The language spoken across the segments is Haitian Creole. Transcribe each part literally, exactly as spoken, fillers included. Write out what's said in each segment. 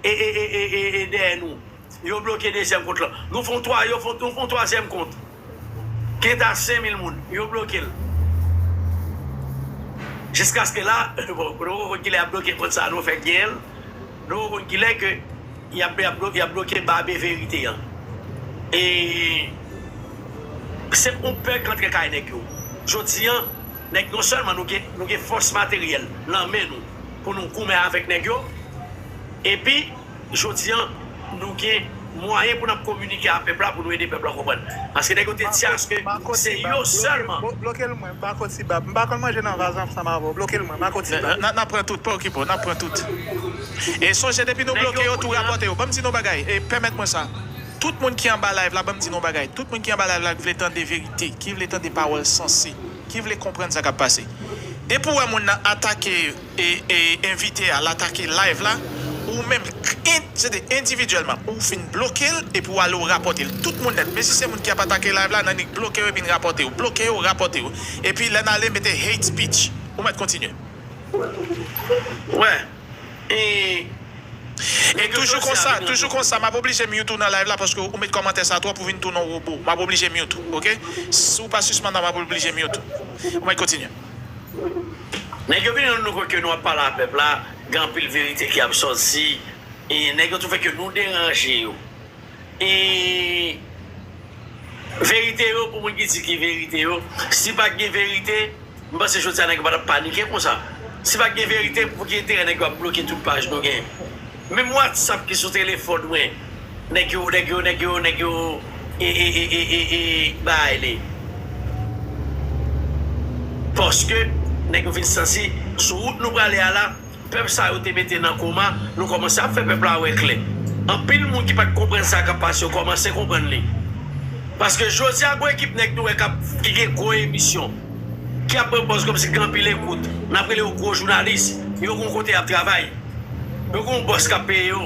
e, e, e, e, e, e dèyè nou. Yo bloke dezyèm kont lan. Nou fè yon twa, yo fè, nou fè yon twazyèm kont. Ki ta senk mil moun. Yo bloke l. Jiskaske la, bon, nou konn kilè y ap bloke kont sa, nou fèk genyen l. Nou konn kilè ke y ap, y ap blo-, y ap bloke Babe Verite an. E se yon pè k antre kay nèg yo. Jodi an, nèg non sèlman nou gen, nou gen fòs materyèl nan men nou pou nou goumen avèk nèg yo, epi jodi an, nou gen mwayen pou n ap kominike a pèp la, pou nou ede pèp la konprann. Paske nèg yo te di aske se yo sèlman. Bloke l mwen, Marco T Bab. M pa konn manje nan vaz ansanm avè w. Bloke l mwen, Marco T Bab. N, n, n ap pran tout, pa okipe w, n ap pran tout. E sonje, depi nou bloke yo, tou rapòte yo. Ban m di nou bagay, e pèmèt mwen sa. Tout moun ki anba live la, ban m di nou bagay. Tout moun ki anba live la, ki vle tande verite, ki vle tande pawòl sanse, ki vle konprann sa k ap pase. Depi w wè moun nan atake e, e, envite a, l atake live la, ou menm, en, se te endividyèlman, ou fin bloke l, epi w ale w rapòte l. Tout moun nèt, menm si se moun ki ap atake live la, nan nik bloke yo, epi n rapòte yo. Bloke yo, rapòte yo. Epi lè n ale, mete hate speech. Ou mèt kontinye. Wè. E, e toujou konsa, toujou konsa, m ap oblije mute ou nan live la, paske ou met kòmantè sa twòp, ou vin tounen yon wobo. M ap oblije mute ou, oke? Si w pa sispann nan, m ap oblije mute ou. Ou mèt kontinye. Nèg yo vin rann nou kont ke nou ap pale a pèp la, gen anpil verite ki ap sòti, e nèg yo twouve ke nou deranje yo. E verite yo, pou moun ki di ki verite yo, si pa t gen verite, m panse jodi a nèg yo pa t ap panike konsa. Si pa t gen verite, pou ki enterè nèg yo ap bloke tout paj nou gen? Menm WhatsApp ki sou telefòn mwen, nèg yo, nèg yo, nèg yo, nèg yo, e, e, bay li. Paske nèg yo vin santi sou wout nou prale a la, pèp sa yo te mete nan koma, nou kòmanse ap fè pèp la wè klè. Anpil moun ki pa t konprann sa k ap pase yo kòmanse konprann li. Paske jodi a, gwo ekip nèg nou wè k ap, ki gen gwo emisyon, ki ap pran pòz kòmsi gen anpil ekout. N ap rele yo gwo jounalis. Yo gen yon kote y ap travay. Yo gen yon bòs k ap peye yo.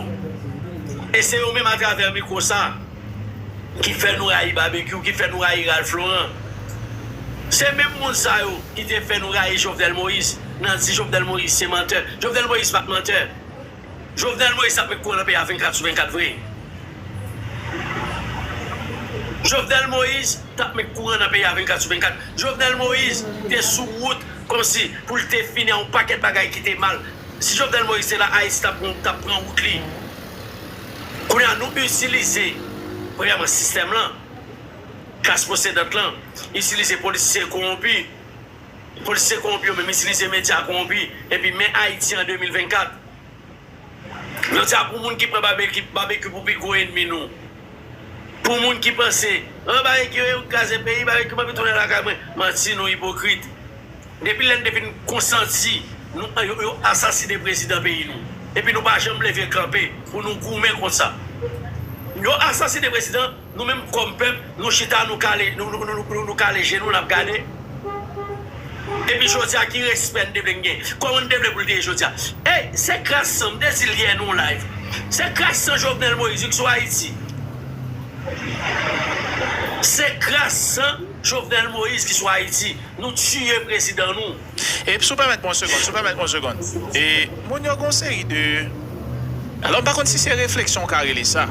E se yo menm atravè mikwo sa ki fè nou rayi Babekyou, ki fè nou rayi Ralph Laurent. Se menm moun sa yo ki te fè nou rayi Jovenel Moïse, nan di Jovenel Moïse se mantè. Jovenel Moïse pa t mantè. Jovenel Moïse t ap met kouran nan peyi a vennkat sou vennkat vre. Jovenel Moïse t ap met kouran nan peyi a vennkat sou vennkat. Jovenel Moïse te sou wout kòmsi pou l te fini ak yon pakèt bagay ki te mal. Si Jovenel Moïse te la, Ayiti t ap, t ap pran wout li. Kounye a, nou itilize, premyèman, sistèm lan, klas posedant lan, itilize politisyen kowonpi, politisyen kowonpi yo menm itilize medya kowonpi, epi men Ayiti an de mil vennkat. Jodi a, pou moun ki pran Babekyou, Babekyou pou pi gwo ènmi nou. Pou moun ki panse, an, Babekyou, yo kraze peyi, Babekyou, m anvi tounen lakay mwen. Manti nou, ipokrit. Depi lè n te fin konsanti, nou, yo, yo asasinen prezidan peyi nou. Epi nou pa janm leve kanpe pou nou goumen konsa. Yo asasinen prezidan, nou menm kòm pèp, nou chita, nou kale, nou, nou, nou, nou, nou kale je nou, n ap gade. Epi jodi a, ki respè n te vle n gen? Kòman n te vle pou l te ye jodi a? Ey, se kras san, m te di l yè nan yon live. Se kras san Jovenel Moïse ki sou Ayiti. Se kras san Jovenel Moïse ki sou Ayiti. Nou tiye prezidan nou. E si w pèmèt mwen yon segonn, si w pèmèt mwen yon segonn. E moun yo gen yon seri de, alò, m pa konn si se refleksyon w ka rele sa.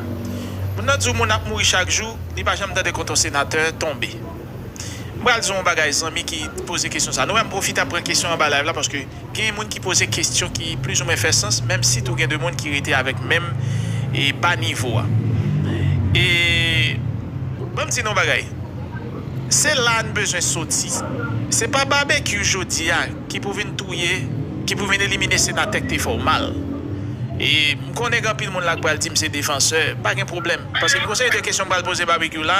Moun nan di w moun ap mouri chak jou, li pa janm tande kont yon senatè tonbe. M pral di w yon bagay, zanmi ki poze kesyon sa. Nou wè, m pwofite ap pran kesyon anba live la, paske gen moun ki poze kesyon ki plizoumwen fè sans, menm si tou gen de moun ki rete avèk menm, e, ba nivo a. E, ban m di nou yon bagay. Se la n bezwen soti. Se pa Babekyou jodi a ki pou vin touye, ki pou vin elimine senatè k te fè w mal. E m konnen gen anpil moun la k pral di m se defansè, pa gen pwoblèm. Paske m gen yon seri de kesyon m pral poze Babekyou la,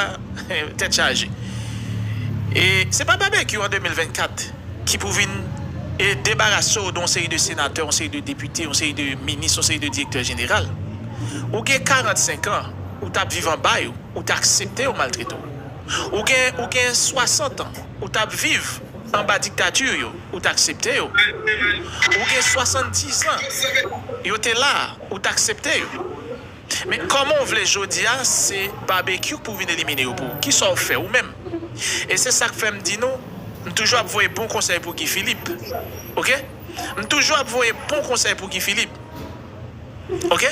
tèt chaje. E se pa Babekyou an de mil vennkat ki pou vin e debarase w de yon seri de senatè, yon seri de depite, yon seri de minis, yon seri de direktè jeneral. Ou gen karannsenk an, ou t ap viv anba yo, ou t aksepte yo maltrete w. Ou gen, ou gen swasant an, ou t ap viv anba diktati yo, ou t aksepte yo. Ou gen swasanndiz an, yo te la, ou t aksepte yo. Men kòman w vle jodi a, se Babekyou k pou vin elimine yo pou ou? Kisa w fè ou menm? E se sa k fè m di nou, m toujou ap voye bon konsèy pou Guy Philippe. Oke? M toujou ap voye bon konsèy pou Guy Philippe. Ok?